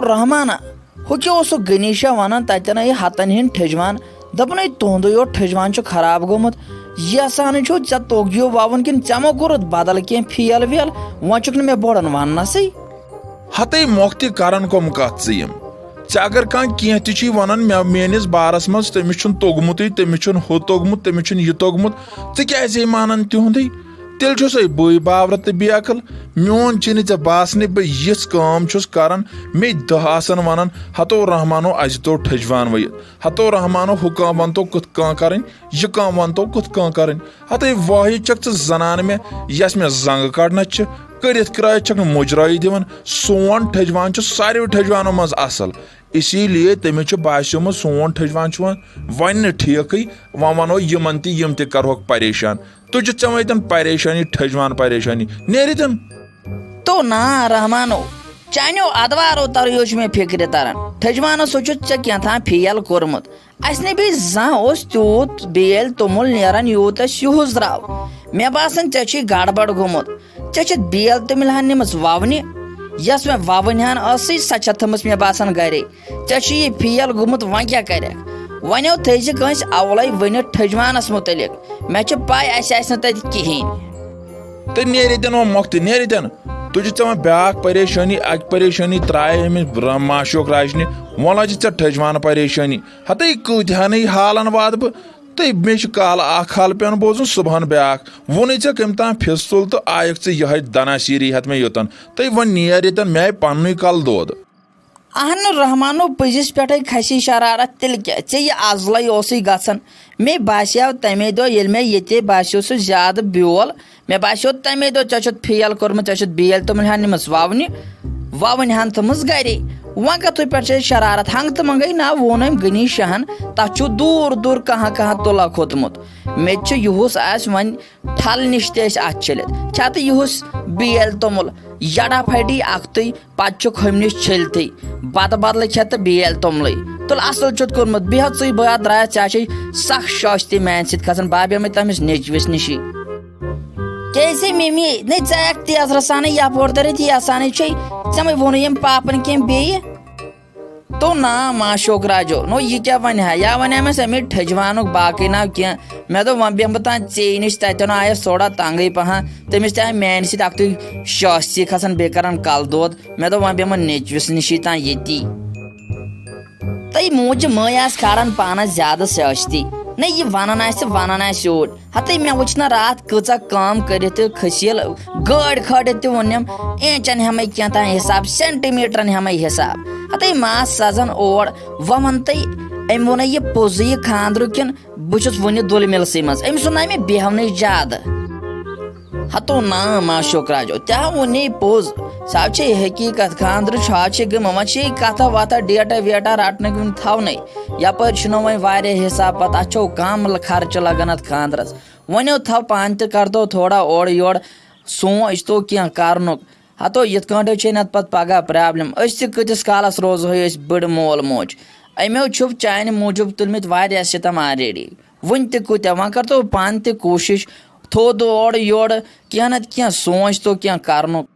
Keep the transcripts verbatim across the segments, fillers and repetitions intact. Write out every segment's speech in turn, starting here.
رحمانہ، ہُہ کیٛاہ اوسُکھ غنی شاہ وَنان تَتٮ۪ن یہِ ہَتَن ہِنٛدۍ ٹھٔجوان؟ دوٚپُن، ہے، تُہُنٛدُے یوت ٹھٔجوان چھُ خراب گوٚمُت۔ یہِ ہسا نہٕ چھُ ژےٚ توٚگ یہِ وَوُن کِنہٕ ژےٚ ما کوٚرُتھ بدل کینٛہہ فیل ویل؟ وۄنۍ چھُکھ نہٕ مےٚ بوٚڑَن وَننَسٕے۔ ہَتَے مۄکھ تہِ کران کۄم کَتھ ژٕ یِم؟ ژےٚ اگر کانٛہہ کینٛہہ تہِ چھُے وَنان مےٚ، میٛٲنِس بارَس منٛز، تٔمِس چھُنہٕ توٚگمُتٕے، تٔمِس چھُنہٕ ہُہ توٚگمُت، تٔمِس چھُنہٕ یہِ توٚگمُت، ژٕ کیٛازِ ہے مانان تِہُنٛدُے؟ تیٚلہِ چھُسَے بٕے باورٕ تہٕ بے عقل۔ میون چھُے نہٕ ژےٚ باسنٕے بہٕ یِژھ کٲم چھُس کران، مے دَہ آسن ونان، ہتو رحمانو اسہِ دوٚر ٹھٔجوان ؤیِتھ، ہتو رحمانو ہُہ کٲم ونتو کِتھ کٲنۍ کرٕنۍ، یہِ کٲم ونتو کِتھ کٲنۍ کرٕنۍ۔ ہتے واہی چھکھ ژٕ زنان مےٚ، یس مےٚ زنگہٕ کڑنس چھِ، کٔرِتھ کرٲیِتھ چھکھ نہٕ مُجرٲیی دِوان۔ سون ٹھٔجوان چھُ ساروٕے ٹھٔجوانو منٛز اصل، اسی لیے تٔمِس چھُ باسیومُت سون ٹھٔجوان چھُ وۄنۍ، وۄنۍ نہٕ ٹھیکٕے، وۄنۍ ونو یِمن تہِ، یِم تہِ کرہوکھ پریشان۔ تُجہِ ژےٚ وۄنۍ ییٚتٮ۪ن پریشٲنی، ٹھٔجوان پریشٲنی، نیرِ ییٚتٮ۪ن۔ تو نا رحمانو، چانیو ادوارو ترو یوت چھُ مےٚ فکرِ تران۔ ٹھٔجوانس سۭتۍ چھُ ژےٚ کینٛہہ تام فیل کوٚرمُت۔ اسہِ نہٕ بیٚیہِ زانٛہہ اوس تیوٗت بیل توٚمُل نیران، یوٗت اسہِ یُہُس درٛاو۔ مےٚ باسان، ژےٚ چھُے گڑبڑ گوٚمُت۔ ژےٚ چھَتھ بیل توٚمِل ہن نِمٕژ وونہِ، یۄس مےٚ وونہِ ہن ٲسٕے، سۄ چھَتھ تھٲمٕژ، مےٚ باسان، گرے۔ ژےٚ چھُ یہِ فیل گوٚمُت، وۄنۍ کیٛاہ کرکھ؟ وۄنۍ ٲو تھٲیزِ کٲنٛسہِ اولے ؤنِتھ ٹھٔجوانس مُتعلق۔ مےٚ چھِ پَے اَسہِ آسہِ نہٕ تَتہِ کِہیٖنۍ۔ تہٕ نیرِ تہِ نہٕ وۄنۍ مۄکھتہِ، نیرِ تہِ نہٕ۔ تُجہِ ژےٚ وۄنۍ بیٛاکھ پریشٲنی، اَکہِ پریشٲنی ترٛایے أمِس ر-، معشوق راجنہِ، وۄنۍ لجہِ ژےٚ ٹھٔجوان پریشٲنی۔ ہتے کۭتۍ ہَنٕے حالن واتہٕ بہٕ، تہٕ مےٚ چھِ کالہٕ اَکھ حال پٮ۪وان بوزُن، صُبحن بیٛاکھ۔ ووٚنُے ژےٚ کٔمۍ تام پھِس تُل تہٕ آیَکھ ژٕ یِہوٚے دنا سیٖری ہٮ۪تھ مےٚ یوٚتن۔ تہٕ وۄنۍ نیر ییٚتٮ۪ن، مےٚ آیہِ پننُے کلہٕ دود۔ اہن رحمانو، پٔزِس پٮ۪ٹھے کھسی شرارت، تیٚلہِ کیٛاہ؟ ژےٚ یہِ ازلے اوسُے گژھان۔ مےٚ باسیو تمے دۄہ، ییٚلہِ مےٚ ییٚتے باسیو سُہ زیادٕ بیول، مےٚ باسیو تمے دۄہ ژےٚ چھُتھ فیل کوٚرمُت، ژےٚ چھُتھ بیل توٚمُل ہن نِمٕژ وونہِ، وونہِ ہن تھٲمٕژ گرے۔ وۄنۍ کتھٕے پٮ۪ٹھ چھے شرارت؟ ہنگ تہٕ منگے نہ ووٚن أمۍ غنی شاہن، تتھ چھُ دوٗر دوٗر کہاں کہاں تُلہ کھوٚتمُت۔ مےٚ تہِ چھُ یُہُس آسہِ وۄنۍ ٹھل نِش تہِ أسۍ اَتھٕ چھٔلِتھ۔ کھٮ۪تہٕ یُہُس بیل توٚمُل، یڈا پھٹی اَکھتُے، پتہٕ چھُکھ ہُمہِ نِش چھٔلتھٕے، بتہٕ بدلہٕ کھٮ۪تھ تہٕ بیل توٚملٕے۔ تُل اَصٕل چھُتھ کوٚرمُت، بیٚہہ ژٕے بٲتھ درٛایَتھ، ژےٚ چھے سخ شٲستی میٛانہِ سۭتۍ کھسان۔ بہٕ بیٚہمَے تٔمِس نیٚچوِس نِشی۔ کیٛازِ میمی، نَے ژٕ ہٮ۪کھ تیزرٕ سانٕے یپٲرۍ تٔرِتھ، یہِ آسانٕے چھے، ژےٚ مَے ووٚنُے ییٚمۍ پاپن کینٛہہ بیٚیہِ؟ تو نا معشوق راجو، نو یہِ کیٛاہ وَنہِ ہا؟ یا وَنہِ ہا مےٚ سَمے ٹھٔجوانُک باقٕے ناو کینٛہہ۔ مےٚ دوٚپ وۄنۍ بیٚہمہٕ بہٕ تام ژیٚے نِش، تَتٮ۪ن آیَس تھوڑا تنٛگٕے پَہَن۔ تٔمِس تہِ آے میٛانہِ سۭتۍ اَکھتُے شٲستی کھَسان، بیٚیہِ کَران کَلہٕ دود۔ مےٚ دوٚپ وۄنۍ بیٚہمہٕ نیٚچوِس نِشی تام ییٚتی۔ تہٕ یہِ موجہِ مٲنۍ آسہِ کھاران پانَس زیادٕ سٲستی۔ نہ یہِ وَنان آسہِ، وَنان آسہِ یوٗرۍ۔ ہتے مےٚ وٕچھ نہ راتھ کۭژاہ کٲم کٔرِتھ تہِ کھٔسیٖل گٲڑۍ کھٲلِتھ تہِ ووٚنُم، اینچن ہٮ۪مے کینٛہہ تام حساب، سینٹیمیٹرن ہٮ۪مے حساب۔ ہتے ماس سزن اور۔ وۄنۍ وَن تہٕ، أمۍ ووٚنہ یہِ پوٚزُے یہِ خاندرُک کِنہٕ بہٕ چھُس وُنہِ دُل مِلسٕے منٛز؟ أمۍ سُنٛد آے مےٚ بیہونٕے زیادٕ۔ ہتو نا معشوق راجو، تہِ ہا ووٚنے پوٚز۔ سُہ ہا چھے حقیٖقت، خاندرٕچ ہا چھے گٔمٕژ، وۄنۍ چھے کتھا وتھا ڈیٹا ویٹا رٹنٕکۍ وُنہِ تھاونَے۔ یپٲرۍ چھُنہ وۄنۍ واریاہ حساب، پتہٕ اتھ چھو کم خرچہٕ لگان اتھ خاندرس۔ وۄنۍ تھاو پانہٕ تہِ کر تو تھوڑا اورٕ یورٕ سونٛچ تو کینٛہہ کرنُک۔ ہتو یِتھ کٲٹھۍ چھے نتہٕ پتہٕ پگاہ پرابلم۔ أسۍ تہِ کۭتِس کالس روزہوے أسۍ بٕڑٕ مول موج؟ أمیو چھُ چانہِ موٗجوٗب تُلمٕتۍ واریاہ ستم already۔ وُنہِ تہِ کۭتیاہ، وۄنۍ کر تو پانہٕ تہِ کوٗشش تھوٚد اورٕ یورٕ کینٛہہ نتہٕ کینٛہہ سونٛچ تو کینٛہہ کرنُک۔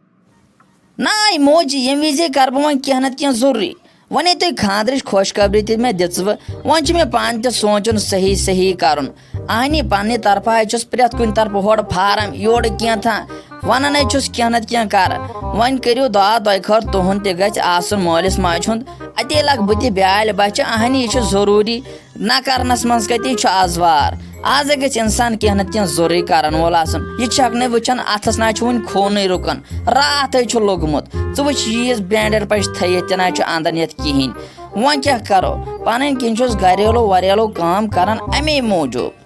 ناے موجی، ییٚمہِ وِزے کَرٕ بہٕ وۄنۍ کینٛہہ نَتہٕ کینٛہہ ضروٗری۔ وۄنۍ ییٚلہِ تۄہہِ خانٛدرٕچ خۄشخبری تہِ مےٚ دِژوٕ، وۄنۍ چھُ مےٚ پانہٕ تہِ سونٛچُن صحیح صحیح کَرُن۔ اَہنی پنٛنہِ طرفہٕ حظ چھُس پرٛٮ۪تھ کُنہِ طرفہٕ ہورٕ فارم، یورٕ کینٛہہ تھا، وَنان حظ چھُس کینٛہہ نَتہٕ کینٛہہ کَرٕ۔ وۄنۍ کٔرِو دُعا دۄیہِ خٲر، تُہُنٛد تہِ گژھِ آسُن مٲلِس ماجہِ ہُنٛد۔ اَتے لَگہٕ بہٕ تہِ بیٛالہِ بَچہِ، اَہنی یہِ چھُ ضروٗری۔ نہ کرنس منٛز کتی چھُ آز وار۔ آز گژھِ انسان کینٛہہ نتہٕ کینٛہہ ضروٗری کرن وول آسُن۔ یہِ چھکھ نہٕ وٕچھان، اتھس نہ چھُ وُنہِ خوٗنٕے رُکان، راتھے چھُ لوٚگمُت۔ ژٕ وٕچھ، ییٖژ بینڈیڈ پچہِ تھٲیِتھ تہِ نہ چھُ اندان یتھ کِہینۍ۔ وۄنۍ کیٛاہ کرو؟ پنٕنۍ کِنۍ چھُس گریلو وریلو کٲم کران امے موٗجوٗب۔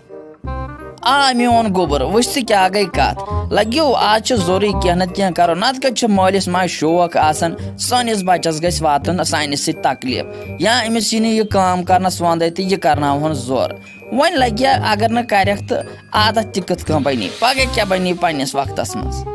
آ میون گوٚبُر، وٕچھ ژٕ کیٛاہ گٔے کتھ۔ لگیو، آز چھُ ضروٗری کینٛہہ نتہٕ کینٛہہ کرُن، نتہٕ کتہِ چھُ مٲلِس ماجہِ شوق آسان سٲنِس بچس گژھِ واتُن سانہِ سۭتۍ تکلیف، یا أمِس یی نہٕ یہِ کٲم کرنس وندے تہٕ یہِ کرناوہون زور۔ وۄنۍ لگہِ ہا، اگر نہٕ کرکھ تہٕ عادت تہِ کِتھ کٔنۍ بنی؟ پگاہ کیٛاہ بنی پننِس وقتس منٛز؟